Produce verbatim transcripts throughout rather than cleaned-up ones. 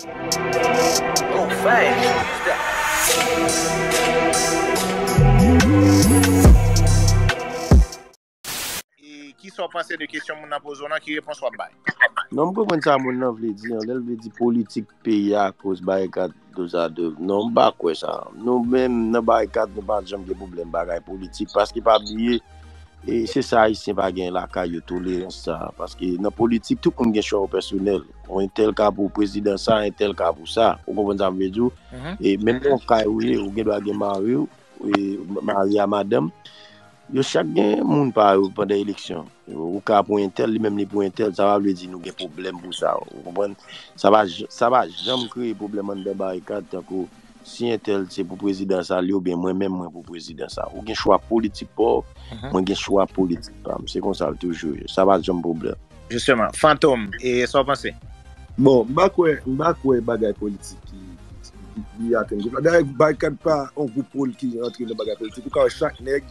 Oh, fine. Kisa w panse de kesyon moun nan poze w lan? Ki repons w ap bay? Non, m konprann sa moun nan vle di an. Lè l vle di politik peyi a akoz barikad dozadèv. Non, m pa kwè sa. Nou menm nan barikad, nou pa janm gen pwoblèm bagay politik. Paske pa bliye, e se sa Ayisyen pa gen lakay yo, tolerans sa. Paske nan politik, tout moun gen chwa yo pèsonèl. Yon entèl ka pou prezidan sa, entèl ka pou sa. Ou konprann sa m vle di w? E menm yon kay ou ye, ou gen dwa gen mari w, e mari a madanm. Yo chak gen moun pa yo pandan eleksyon. Ou ka pou entèl, li menm li pou entèl. Sa pa vle di nou gen pwoblèm pou sa. Ou konprann? Sa pa, j- sa pa janm kreye pwoblèm anndan barikad tankou si entèl se pou prezidan sa li oubyen mwen menm mwen pou prezidan sa. Ou gen chwa politik pa w, mwen gen chwa politik pa m. Se konsa l toujou ye. Sa pa janm pwoblèm. Jisteman. Fantom, e sa w panse? Bon, m pa kwè, m pa kwè bagay politik ki, ki, ki, ki atenn gwoup la. Dayè, barikad pa yon gwoup pol ki antre nan bagay politik. Ou ka wè chak nèg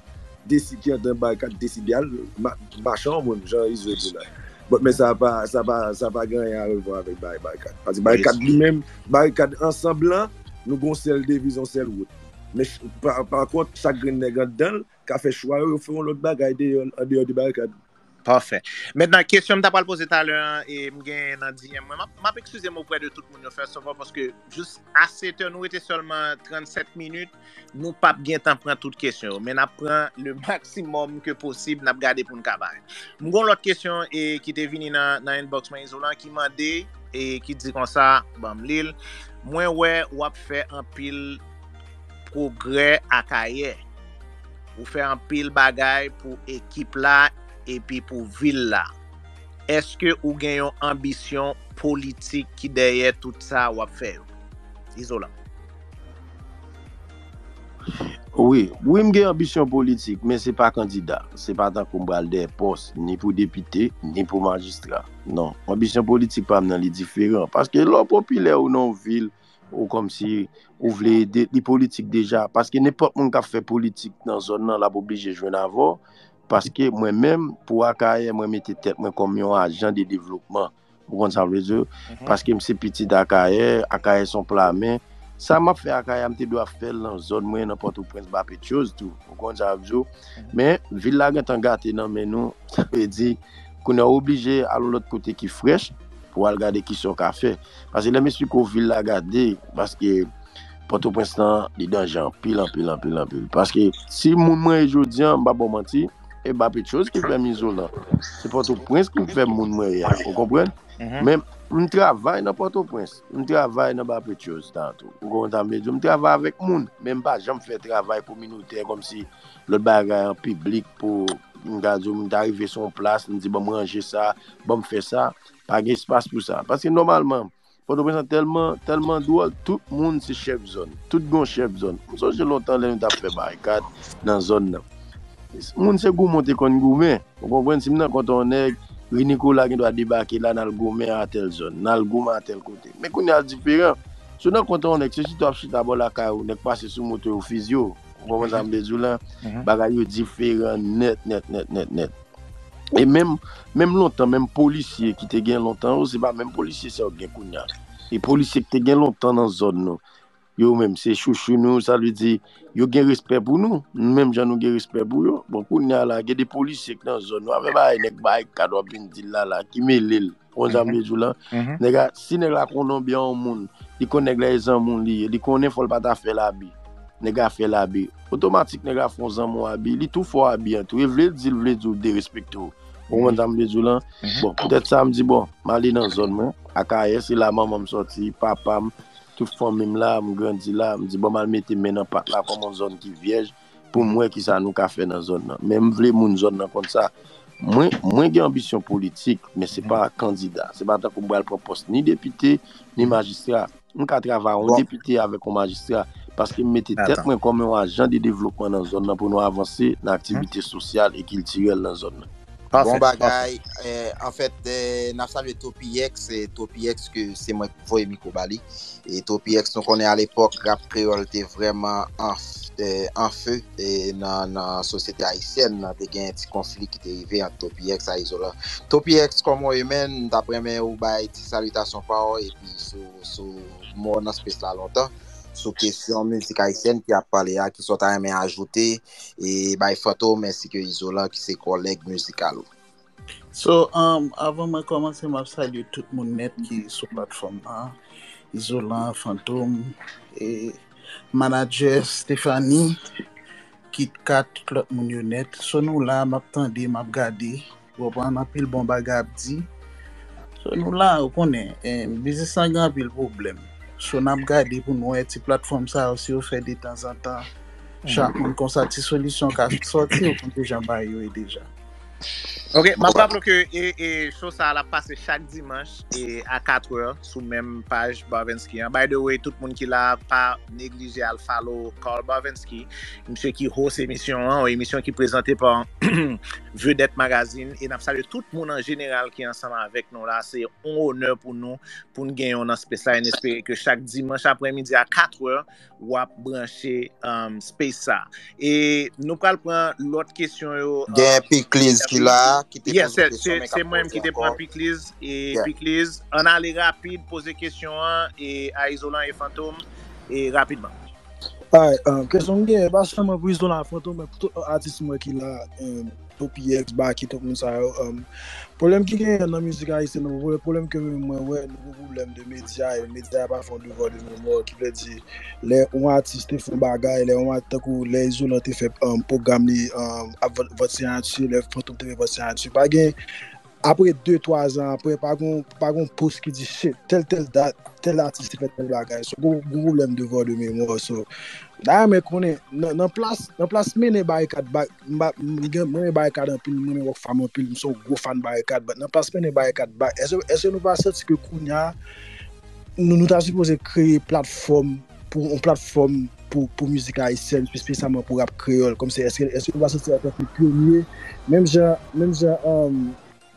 desi ki antre nan barikad deside al ma- mache yon moun, jan Izo di la. Bon, men sa pa, sa pa, sa pa gen anyen a revwa avèk bagay barikad. Paske barikad li menm, barikad ansanm lan, nou gon sèl deviz, yon sèl wout. Men ch- pa, pa kont, chak grenn nèg anndan l ka fè chwa yo, yo fè yon lòt bagay deyò, andeyò de barikad. Pafè. Mentnan, kesyon m ta pral poze talè an, e m gen nan D M mwen. M ap, m ap eskize m oprè de tout moun yo, first of all, paske jis a sèt è, nou rete sèlman trannsèt minit. Nou p ap gen tan pran tout kesyon yo, men n ap pran le maksimòm ke posib, n ap gade pou n ka bay. M gen yon lòt kesyon e ki te vini nan, nan inbox mwen, Izolan, ki mande e ki di konsa, ban m li l. Mwen wè w ap fè anpil pwogrè Akayè. Ou fè anpil bagay pou ekip la epi pou vil la. Èske ou gen yon anbisyon politik ki dèyè tout sa w ap fè yo? Izolan. Wi, wi, m gen anbisyon politik, men se pa kandida. Se pa tankou m pral dèyè pòs, ni pou depite, ni pou majistra. Non, anbisyon politik pa m nan, li diferan. Paske lè w popilè ou nan yon vil, ou kòmsi ou vle ede, li politik deja. Paske nenpòt moun k ap fè politik nan zòn nan, l ap oblije jwenn avè w. Paske mwen menm, pou Akayè, mwen mete tèt mwen kòm yon ajan de devlopman. Ou konn sa m vle di w? Paske m se pitit Akayè, Akayè se yon pla men. Sa m ap fè Akayè a, m te dwe ap fè l nan zòn mwen, nan Pòtoprens, Bapetyoz tou. Ou konn sa m vle di w? Men, vil la gentan gate nan men nou. Sa vle di, kounye a w oblije al yon lòt kote ki frèch pou w al gade kisa w ka fè. Paske lè m esplike w vil la gate, paske Pòtoprens lan, li danje anpil, anpil, anpil, anpil. Paske si moun mwen ye jodi a, m pa ba w manti, e Bapetyoz ki fè m Izolan. Se Pòtoprens ki fè m moun mwen ye a. Ou konprann? Men m travay nan Pòtoprens. M travay nan Bapetyoz, tantou. Ou konprann sa m vle di w? M travay avèk moun, men m pa janm fè travay kominotè kòmsi lòt bagay an piblik pou m ka di w, m ta rive sou yon plas, m di, "Ban m ranje sa, ban m fè sa." Pa gen espas pou sa. Paske nòmalman, Pòtoprens lan tèlman, tèlman dwòl, tout moun se chèf zòn. Tout gon chèf zòn. M sonje lontan lè nou t ap fè barikad nan zòn nan. Moun se goumen w te konn goumen. Ou konprann? Si m nan kont yon nèg, Ri Nikola gen dwa debake la, n al goumen a tèl zòn, n al goumen a tèl kote. Men kounye a l diferan. Si w nan kont yon nèg, se chita w ap chita bò lakay ou, nèg pase sou moto, yo fiziye w. Ou konprann sa m vle di w la? Bagay yo diferan nèt, nèt, nèt, nèt, nèt. E menm, menm lontan, menm polisye ki te gen lontan yo, se pa menm polisye sa yo gen kounye a. E polisye ki te gen lontan nan zòn nou, yo menm, se chouchou nou, sa vle di, yo gen respè pou nou, menm jan nou gen respè pou yo. Bon, kounye a la, gen de polisye ki nan zòn nou, avè bagay nèg barikad w ap vin di l la, la, ki mele l. Ou konn sa m vle di w la? Nèg la, si nèg la konnen w byen yon moun, li konnen nèg la e zanmi w li ye, li konnen fò l pa ta fè l abi. Nèg la fè l abi. Otomatik nèg la fè w zanmi w abi, li tou fè w abi an tou. E vle l di l vle di w derespekte w. Ou konprann sa m vle di w lan? Bon, poutèt sa m di, bon, m ale nan zòn mwen, Akayè, se la manman m sòti, papa m, tout fanmi m la, m grandi la, m di, bon, m al mete men nan pat la kòm yon zòn ki vyèj, pou m wè kisa nou ka fè nan zòn nan. Men m vle moun zòn nan konn sa. Mwen, mwen gen anbisyon politik, men se pa kandida. Se pa tankou m pral pran pòs ni depite, ni majistra. M ka travay yon depite avèk yon majistra, paske m mete tèt mwen kòm yon ajan de devlopman nan zòn nan pou nou avanse nan aktivite sosyal e kiltirèl nan zòn nan. Bon bagay. Anfèt, n ap salye Topiyex, Topiyex ke se mwen ki voye mikwo ba li. E Topiyex, nou konnen alepòk, rap kreyòl te vrèman an eh, an fe, eh, nan, nan sosyete ayisyèn nan, te gen ti konfli ki te rive ant Topiyex a Izolan. Topiyex, kòman w ye, menn? M t ap renmen ou bay ti salitasyon pa w, epi sou, sou mò nan space la lontan, sou kesyon mizik ayisyèn ki ap pale a, ki sa w ta renmen ajoute, e bay Fantom ensi ke Izolan ki se kòlèg mizikal ou. So, um, avan mwen kòmanse, m ap salye tout moun nèt ki sou platfòm nan. Izolan, Fantom, e manadjè Stephanie, Kit Kat, tout lòt moun yo nèt. So, nou la, m ap tande, m ap gade. Ou konprann, anpil bon bagay ap di. So, nou la, ou konnen, eh, biznis lan gen anpil pwoblèm. So, n ap gade pou nou wè ti platfòm sa yo, si yo fè detanzantan, chak moun konsa, ti solisyon ka sòti, ou konn deja bay yo e deja. Ok, m ap raple ke e, e, show sa a l ap pase chak dimanch e a katrè sou menm paj Barvensky an. By the way, tout moun ki la, pa neglije al follow Carl Barvensky, misye ki host emisyon an, yon emisyon ki prezante pa Vedette Magazine, e n ap salye tout moun an jeneral ki ansanm avèk nou la. Se yon onè pou nou, pou n gen yon nan space la, e n espere ke chak dimanch aprèmidi a katrè, w ap branche um, space sa. E nou pral pran lòt kesyon yo. Gen Pikliz ki la, ki te poze kesyon, men k ap poze ankò. Se mwen ki te pran Pikliz. E Pikliz, ann ale rapid, poze kesyon an e a Izolan e Fantom, e rapidman. Alright, um, kesyon m gen, pa sèlman pou Izolan, Fantom, men pou tout atis mwen ki la, um, Topiyex, Baky, tout moun sa yo. Um, pwoblèm ki genyen nan mizik ayisyèn nan, pwoblèm ke mwen mwen wè, nou gen pwoblèm de medya, e medya pa fè yon devwa de memwa, ki vle di lè yon atis te fè yon bagay, lè yon atis tankou lè Izolan te fè um, pwogram li um, ap vant, vant siyati, lè Fantom te fè vant siyati, pa gen apre de twa zan apre, pa gon pa gon post ki di shit, tèl tèl dat, tèl atis te fè tèl bagay. So, gon gon pwoblèm devwa de memwa. So, dayè mwen konnen nan, nan plas nan plas mennen Barikad bak, m pa- m gen- mwen renmen Barikad anpil, mwen renmen Rockfam anpil, m se yon gwo fan Barikad, but nan plas mennen Barikad bak, èske èske nou pa santi ke kounya nou nou ta sipoze kreye platfòm pou yon platfòm pou pou mizik ayisyèn, espesyalman pou rap kreyòl, kòmsi èske èske nou pa santi antanke pyonye, menm jan menm jan um,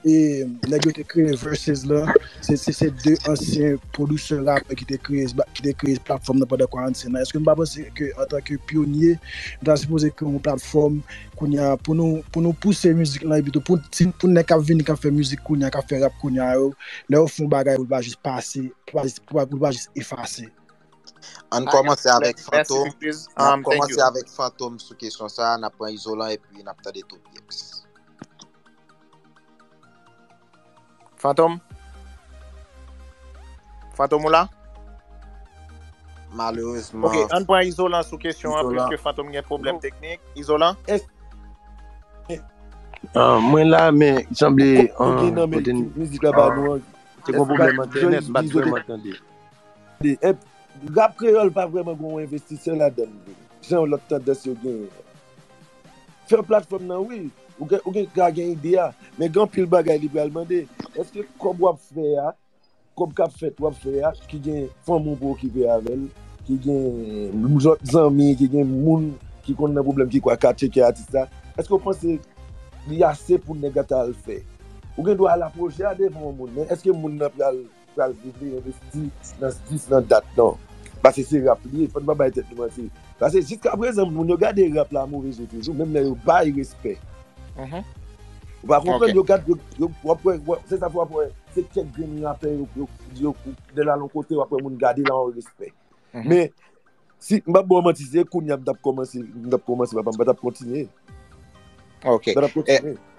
e nèg yo te kreye Versus lan, se se se de ansyen pwodiktè rapè ki te kreye ki te kreye platfòm nan pandan karannsenk an. Èske nou pa panse ke antanke pyonye, nou ta sipoze kreye yon platfòm kounya pou nou pou nou pouse mizik lan, epi tou pou ti pou nèg k ap vini k ap fè mizik kounya, k ap fè rap kounya yo, lè yo fè yon bagay pou l pa jis pase, pou pa pou l pa jis efase. Ann kòmanse avèk Fantom. N ap kòmanse avèk Fantom sou kesyon sa a, n ap pran Izolan epi n ap tande Topiyex. Fantom? Fantom ou la? Malerezman. Ok, ann pran Izolan sou kesyon an, piske Fantom gen pwoblèm teknik. Izolan? Ah, mwen la, men sanble kote mizik la ba nou an. Te gon pwoblèm entènèt, m pa t vrèman tande. Rap kreyòl pa vrèman gen yon envestisè ladan l vre, jan lòt tandans yo genyen an. Fè platfòm nan wi, ou gen ou gen ka gen ide a, men gen anpil bagay li pral mande. Èske kòb w ap fè a, kòb k ap fèt w ap fè a, ki gen fanmi w pou okipe avè l, ki gen lòt zanmi, ki gen moun ki konn nan pwoblèm ki kwa ka tcheke atis la, èske w panse li ase pou nèg la ta al fè? Ou gen dwa al apwoche a devan yon moun, men èske moun nan pral pral vle envesti nan dis nan dat non. Paske se rap li ye, fò n pa bay tèt nou manti. Paske jiskaprezan moun yo gade rap la move je toujou, menm lè yo bay respè. Ou pa konprann, yo gad yo, yo w ap wè, se sa w ap wè, se kèk grenn rapè yo, yo, yo, lè l al yon kote w ap wè moun gade l a yon respè. Men si m p ap ba w manti, se kounya m t ap kòmanse, m t ap kòmanse, papa m pa t ap kontinye. Ok.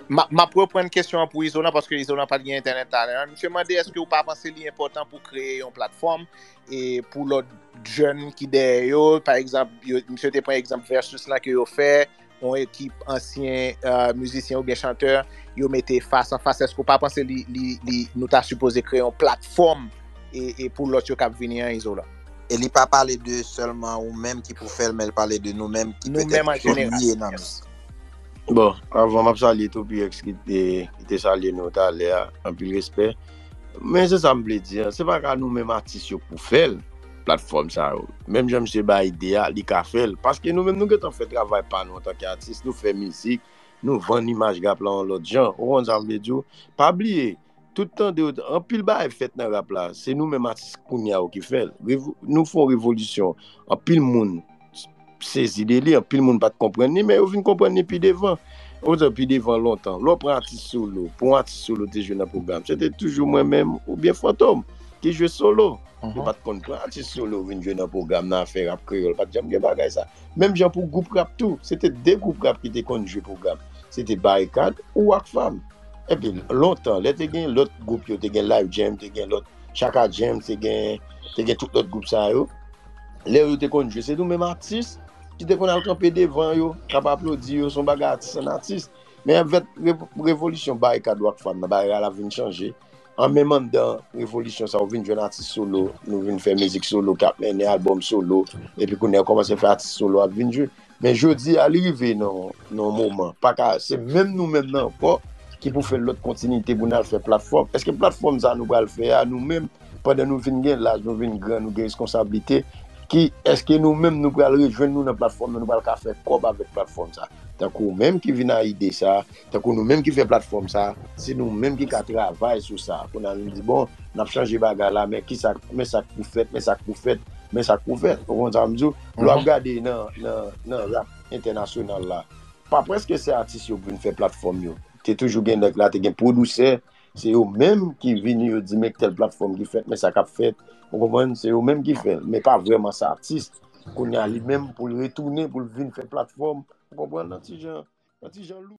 M ap reprann kesyon an pou Izolan, paske Izolan pa t gen entènèt talè a. Misye mande èske ou pa panse li enpòtan pou kreye yon platfòm e pou lòt jèn ki dèyè yo, pa egzanp, misye te pran egzanp Versus lan ke yo fè, yon ekip ansyen mizisyen oubyen chantè, yo mete fas an fas. Èske ou pa panse li, li, li, nou ta sipoze kreye yon platfòm e, e pou lòt yo k ap vini an, Izolan? E li pa pale de sèlman ou menm ki pou fè l, men l pale de nou menm ki petèt pyonye nan mizik. Bon, avan m ap salye Topiyex ki te ki te salye nou talè a, anpil respè. Men se sa m vle di an, se pa ka nou menm atis yo pou fè l, platfòm sa yo. Menm jan misye bay ide a, li ka fè l. Paske nou menm nou gentan fè travay pa nou antanke atis, nou fè mizik, nou vann imaj rap la yon lòt jan. Ou konprann sa m vle di w? Pa bliye, tout tande yo, anpil bagay fèt nan rap la, se nou menm atis kounye a yo ki fè l. Nou fè yon revolisyon. Anpil moun sezi de li, anpil moun pa t konprann li, men yo vin konprann li pi devan. Ou di pi devan lontan. Lè w pran atis solo, pou yon atis solo te jwe nan pwogram, se te toujou mwen menm oubyen Fantom ki jwe solo. Yo pa t konn pran atis solo vin jwe nan pwogram nan afè rap kreyòl. Pa t janm gen bagay sa. Menm jan pou gwoup rap tou, se te de gwoup rap ki te konn jwe pwogram. Se te Barikad ou Rockfam. Epi lontan, lè te gen lòt gwoup yo, te gen Live Jam, te gen lòt Chaka Jam, te gen, te gen tout lòt gwoup sa yo. Lè yo te konn jwe, se nou menm atis ki te konn al kanpe devan yo, k ap aplodi yo, se yon bagay atis an atis. Men avèk rev- revolisyon Barikad Rockfam nan, bagay la vin chanje. An menm anndan revolisyon sa, ou vin jwenn atis solo, nou vin fè mizik solo k ap mennen albòm solo, epi kounye a kòmanse fè atis solo ap vin jwe. Men jodi a, li rive nan nan yon moman, pa ka, se menm nou menm nan ankò ki pou fè lòt kontinite pou n al fè platfòm. Èske platfòm sa nou pral fè a nou menm, pandan nou vin gen laj, nou vin gran, nou gen reskonsablite, ki èske nou menm nou pral rejwenn nou nan platfòm nan, nou pral ka fè kòb avèk platfòm sa? Tankou ou menm ki vin a ide sa, tankou nou menm ki fè platfòm sa, se nou menm ki ka travay sou sa. Kounye a nou di, bon, n ap chanje bagay la, men kisa, men sa k pou fèt, men sa k pou fèt, men sa k pou fèt. Ou konprann sa m di w? Lè w ap gade nan, nan, nan rap entènasyonal la, pa prèske se atis yo ki vin fè platfòm yo. Te toujou gen nèg la, te gen pwodisè, se yo menm ki vini, yo di, men tèl platfòm ki fèt, men sa k ap fèt. Ou konprann? Se yo menm ki fè l, men pa vrèman se atis. Kounye a li menm pou l retounen, pou l vin fè platfòm. Ou konprann? Nan ti jan, nan ti jan lou.